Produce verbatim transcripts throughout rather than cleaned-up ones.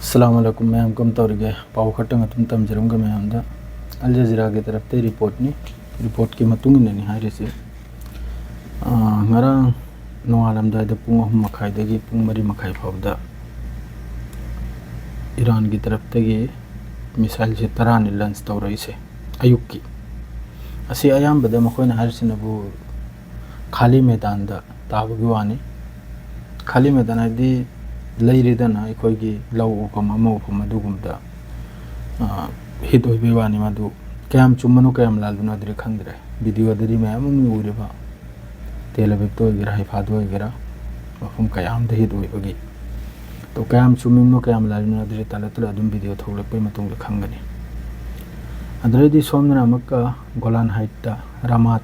ꯑꯁꯂꯥꯃꯨ ꯑꯂꯥꯏꯀꯨꯝ ꯃꯌꯥꯝ, ꯀꯝ ꯇꯧꯔꯤꯒꯦ? ꯄꯥꯎ ꯈꯛꯇꯪ ꯑꯗꯨꯝ ꯇꯝꯖꯔꯝꯒꯦ ꯃꯌꯥꯝꯗ꯫ ꯑꯜ ꯖꯖꯤꯔꯥꯒꯤ ꯇꯔꯞꯇꯩ ꯔꯤꯄꯣꯔꯠꯅꯤ꯫ ꯔꯤꯄꯣꯔꯠꯀꯤ ꯃꯇꯨꯡ ꯏꯟꯅꯅꯤ ꯍꯥꯏꯔꯤꯁꯦ꯫ ꯑꯥ, ꯉꯔꯥꯡ ꯅꯣꯡꯉꯥꯜꯂꯝꯗꯥꯏꯗ ꯄꯨꯡ ꯑꯍꯨꯝ ꯃꯈꯥꯏꯗꯒꯤ ꯄꯨꯡ ꯃꯔꯤ ꯃꯈꯥꯏ ꯐꯥꯎꯕꯗ ꯏꯔꯥꯟꯒꯤ ꯇꯔꯞꯇꯒꯤ ꯃꯤꯁꯥꯏꯜꯁꯦ ꯇꯔꯥꯅꯤ ꯂꯟꯁ ꯇꯧꯔꯛꯏꯁꯦ ꯑꯌꯨꯛꯀꯤ꯫ ꯑꯁꯤ ꯑꯌꯥꯝꯕꯗ ꯃꯈꯣꯏꯅ ꯍꯥꯏꯔꯤꯁꯤꯅꯕꯨ ꯈꯥꯂꯤ ꯃꯦꯗꯥꯟꯗ ꯇꯥꯕꯒꯤ ꯋꯥꯅꯤ꯫ ꯈꯥꯂꯤ ꯃꯦꯗꯥꯟ ꯍꯥꯏꯗꯤ ꯂꯩꯔꯤꯗꯅ ꯑꯩꯈꯣꯏꯒꯤ ꯂꯧ ꯎꯐꯝ ꯑꯃ ꯎꯐꯝ ꯑꯗꯨꯒꯨꯝꯕꯗ, ꯑ, ꯍꯤꯠ ꯑꯣꯏꯕꯒꯤ ꯋꯥꯅꯤ꯫ ꯃꯗꯨ ꯀꯌꯥꯝ ꯆꯨꯝꯕꯅꯣ ꯀꯌꯥꯝ ꯂꯥꯟꯕꯅꯣ ꯑꯗꯨꯗꯤ ꯈꯪꯗ꯭ꯔꯦ꯫ ꯚꯤꯗꯤꯑꯣꯗꯗꯤ ꯃꯌꯥꯝ ꯑꯃ ꯎꯔꯤꯕ, ꯇꯦꯜ ꯑꯕꯤꯕꯇ ꯑꯣꯏꯒꯦꯔꯥ, ꯍꯩꯐꯥꯗ ꯑꯣꯏꯒꯦꯔꯥ, ꯃꯐꯝ ꯀꯌꯥ ꯑꯃꯗ ꯍꯤꯠ ꯑꯣꯏꯕꯒꯤ꯫ ꯑꯗꯣ ꯀꯌꯥꯝ ꯆꯨꯝꯃꯤꯕꯅꯣ ꯀꯌꯥꯝ ꯂꯥꯜꯂꯤꯕꯅꯣ ꯑꯗꯨꯗꯤ ꯇꯞꯅ ꯇꯞꯅ ꯑꯗꯨꯝ ꯚꯤꯗꯤꯑꯣ ꯊꯣꯛꯂꯛꯄꯒꯤ ꯃꯇꯨꯡꯗ ꯈꯪꯒꯅꯤ꯫ ꯑꯗꯨꯗꯩꯗꯤ ꯁꯣꯝꯗꯅ ꯑꯃꯨꯛꯀ ꯒꯣꯂꯥꯟ ꯍꯥꯏꯠꯇ ꯔꯥꯃꯥꯠ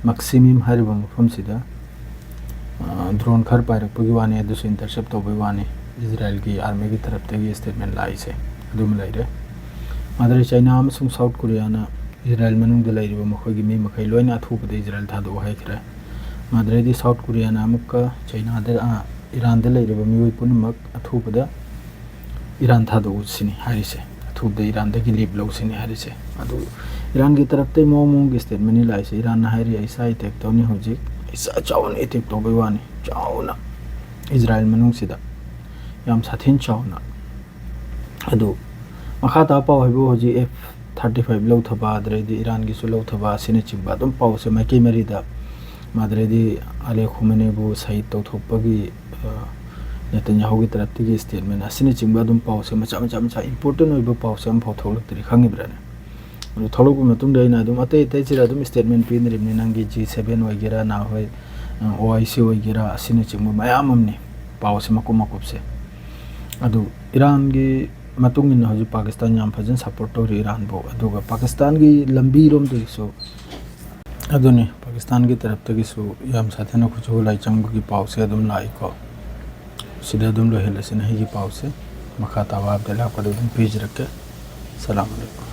ꯃꯛꯁꯤꯃꯤꯝ ꯍꯥꯏꯔꯤꯕ ꯃꯐꯝꯁꯤꯗ, ꯑ, ꯗ꯭ꯔꯣꯟ ꯈꯔ ꯄꯥꯏꯔꯛꯄꯒꯤ ꯋꯥꯅꯤ, ꯑꯗꯨꯁꯨ ꯏꯟꯇꯔꯁꯦꯞ ꯇꯧꯕꯒꯤ ꯋꯥꯅꯤ, ꯏꯖꯔꯥꯏꯜꯒꯤ ꯑꯥꯔꯃꯤꯒꯤ ꯇꯔꯞꯇꯒꯤ ꯁ꯭ꯇꯦꯠꯃꯦꯟ ꯂꯥꯛꯏꯁꯦ꯫ ꯑꯗꯨꯃ ꯂꯩꯔꯦ꯫ ꯃꯥꯗꯔ ꯆꯩꯅꯥ ꯑꯃꯁꯨꯡ ꯁꯥꯎꯠ ꯀꯣꯔꯤꯌꯥꯅ ꯏꯖꯔꯥꯏꯜ ꯃꯅꯨꯡꯗ ꯂꯩꯔꯤꯕ ꯃꯈꯣꯏꯒꯤ ꯃꯤ ꯃꯈꯩ ꯂꯣꯏꯅ ꯑꯊꯨꯕꯗ ꯏꯖꯔꯥꯏꯜ ꯊꯥꯗꯣꯛꯑꯣ ꯍꯥꯏꯈ꯭ꯔꯦ꯫ ꯃꯥꯗꯔꯩꯗꯤ ꯁꯥꯎꯠ ꯀꯣꯔꯤꯌꯥꯅ ꯑꯃꯨꯛꯀ ꯆꯩꯅꯥꯗ, ꯑ, ꯏꯔꯥꯟꯗ ꯂꯩꯔꯤꯕ ꯃꯤꯑꯣꯏ ꯄꯨꯝꯅꯃꯛ ꯑꯊꯨꯕꯗ ꯏꯔꯥꯟ ꯊꯥꯗꯣꯛꯎ ꯁꯤꯅꯤ ꯍꯥꯏꯔꯤꯁꯦ꯫ ꯑꯊꯨꯕꯗ ꯏꯔꯥꯟꯗꯒꯤ ꯂꯤꯞ ꯂꯧ ꯁꯤꯅꯤ ꯍꯥꯏꯔꯤꯁꯦ꯫ ꯑꯗꯨ ꯏꯔꯥꯟꯒꯤ ꯇꯔꯞꯇꯩ ꯃꯑꯣꯡ ꯃꯑꯣꯡꯒꯤ ꯁ꯭ꯇꯦꯠꯃꯦꯟꯅꯤ ꯂꯥꯛꯏꯁꯦ꯫ ꯏꯔꯥꯟꯅ ꯍꯥꯏꯔꯤ, "ꯑꯩꯁꯥ ꯑꯦꯇꯦꯛ ꯇꯧꯅꯤ ꯍꯧꯖꯤꯛ, ꯑꯩꯁꯥ ꯆꯥꯎꯅ ꯑꯦꯇꯦꯛ ꯇꯧꯕꯩ ꯋꯥꯅꯤ, ꯆꯥꯎꯅ ꯏꯖꯔꯥꯏꯜ ꯃꯅꯨꯡꯁꯤꯗ ꯌꯥꯝ ꯁꯥꯊꯤꯅ ꯆꯥꯎꯅ"꯫ ꯑꯗꯨ ꯃꯈꯥ ꯇꯥꯕ ꯄꯥꯎ ꯍꯥꯏꯕꯨ ꯍꯧꯖꯤꯛ ꯑꯦꯐ ꯊꯥꯔꯇꯤ ꯐꯥꯏꯚ ꯂꯧꯊꯕ, ꯑꯗꯨꯗꯩꯗꯤ ꯏꯔꯥꯟꯒꯤꯁꯨ ꯂꯧꯊꯕ ꯑꯁꯤꯅꯆꯤꯡꯕ ꯑꯗꯨꯝ ꯄꯥꯎꯁꯦ ꯃꯥꯏꯀꯩ ꯃꯔꯤꯗ, ꯑꯗꯨꯗꯩꯗꯤ ꯑꯂꯦ ꯈꯨꯃꯅꯦꯕꯨ ꯁꯍꯤꯗ ꯇꯧꯊꯣꯛꯄꯒꯤ, ꯑ, ꯅꯦꯇꯟꯌꯥꯍꯨꯒꯤ ꯇꯔꯞꯇꯒꯤ ꯁ꯭ꯇꯦꯠꯃꯦꯟ ꯑꯁꯤꯅꯆꯤꯡꯕ ꯑꯗꯨꯝ ꯄꯥꯎꯁꯦ ꯃꯆꯥ ꯃꯆꯥ ꯃꯆꯥ ꯏꯝꯄꯣꯔꯇꯦꯟ ꯑꯣꯏꯕ ꯄꯥꯎꯁꯦ ꯑꯃꯐꯥꯎ ꯊꯣꯛꯂꯛꯇ꯭ꯔꯤ, ꯈꯪꯉꯤꯕ꯭ꯔꯥꯅꯦ? ꯑꯗꯨ ꯊꯣꯛꯂꯛꯄ ꯃꯇꯨꯡꯗ ꯑꯩꯅ ꯑꯗꯨꯝ ꯑꯇꯩ ꯑꯇꯩꯁꯤꯗ ꯑꯗꯨꯝ ꯁ꯭ꯇꯦꯠꯃꯦꯟ ꯄꯤꯅꯔꯤꯕꯅꯤ, ꯅꯪꯒꯤ ꯖꯤ ꯁꯦꯚꯦꯟ ꯑꯣꯏꯒꯦꯔꯥ, ꯅꯍꯥꯟꯋꯥꯏ, ꯑ, ꯑꯣ ꯑꯥꯏ ꯁꯤ ꯑꯣꯏꯒꯦꯔꯥ, ꯑꯁꯤꯅꯆꯤꯡꯕ ꯃꯌꯥꯝ ꯑꯃꯅꯤ ꯄꯥꯎꯁꯦ ꯃꯀꯨꯞ ꯃꯀꯨꯞꯁꯦ꯫ ꯑꯗꯨ ꯏꯔꯥꯟꯒꯤ ꯃꯇꯨꯡ ꯏꯟꯅ ꯍꯧꯖꯤꯛ ꯄꯥꯀꯤꯁꯇꯥꯟ ꯌꯥꯝ ꯐꯖꯅ ꯁꯞꯄꯣꯔꯠ ꯇꯧꯔꯤ ꯏꯔꯥꯟꯕꯨ, ꯑꯗꯨꯒ ꯄꯥꯀꯤꯁꯇꯥꯟꯒꯤ ꯂꯝꯕꯤꯔꯣꯝꯗꯒꯤꯁꯨ, ꯑꯗꯨꯅꯤ, ꯄꯥꯀꯤꯁꯇꯥꯟꯒꯤ ꯇꯔꯞꯇꯒꯤꯁꯨ ꯌꯥꯝ ꯁꯥꯊꯤꯅ ꯈꯨꯠꯁꯨ ꯈꯨꯠꯂꯥꯏ ꯆꯪꯕꯒꯤ ꯄꯥꯎꯁꯦ ꯑꯗꯨꯝ ꯂꯥꯛꯏꯀꯣ꯫ ꯁꯤꯗ ꯑꯗꯨꯝ ꯂꯣꯏꯍꯜꯂꯁꯤꯅꯦ ꯑꯩꯒꯤ ꯄꯥꯎꯁꯦ꯫ ꯃꯈꯥ ꯇꯥꯕ ꯑꯞꯗꯦꯠ ꯂꯥꯛꯄꯗ ꯑꯗꯨꯝ ꯄꯤꯖꯔꯛꯀꯦ꯫ ꯁꯂꯥꯝ ꯑꯂꯩꯀꯨꯝ꯫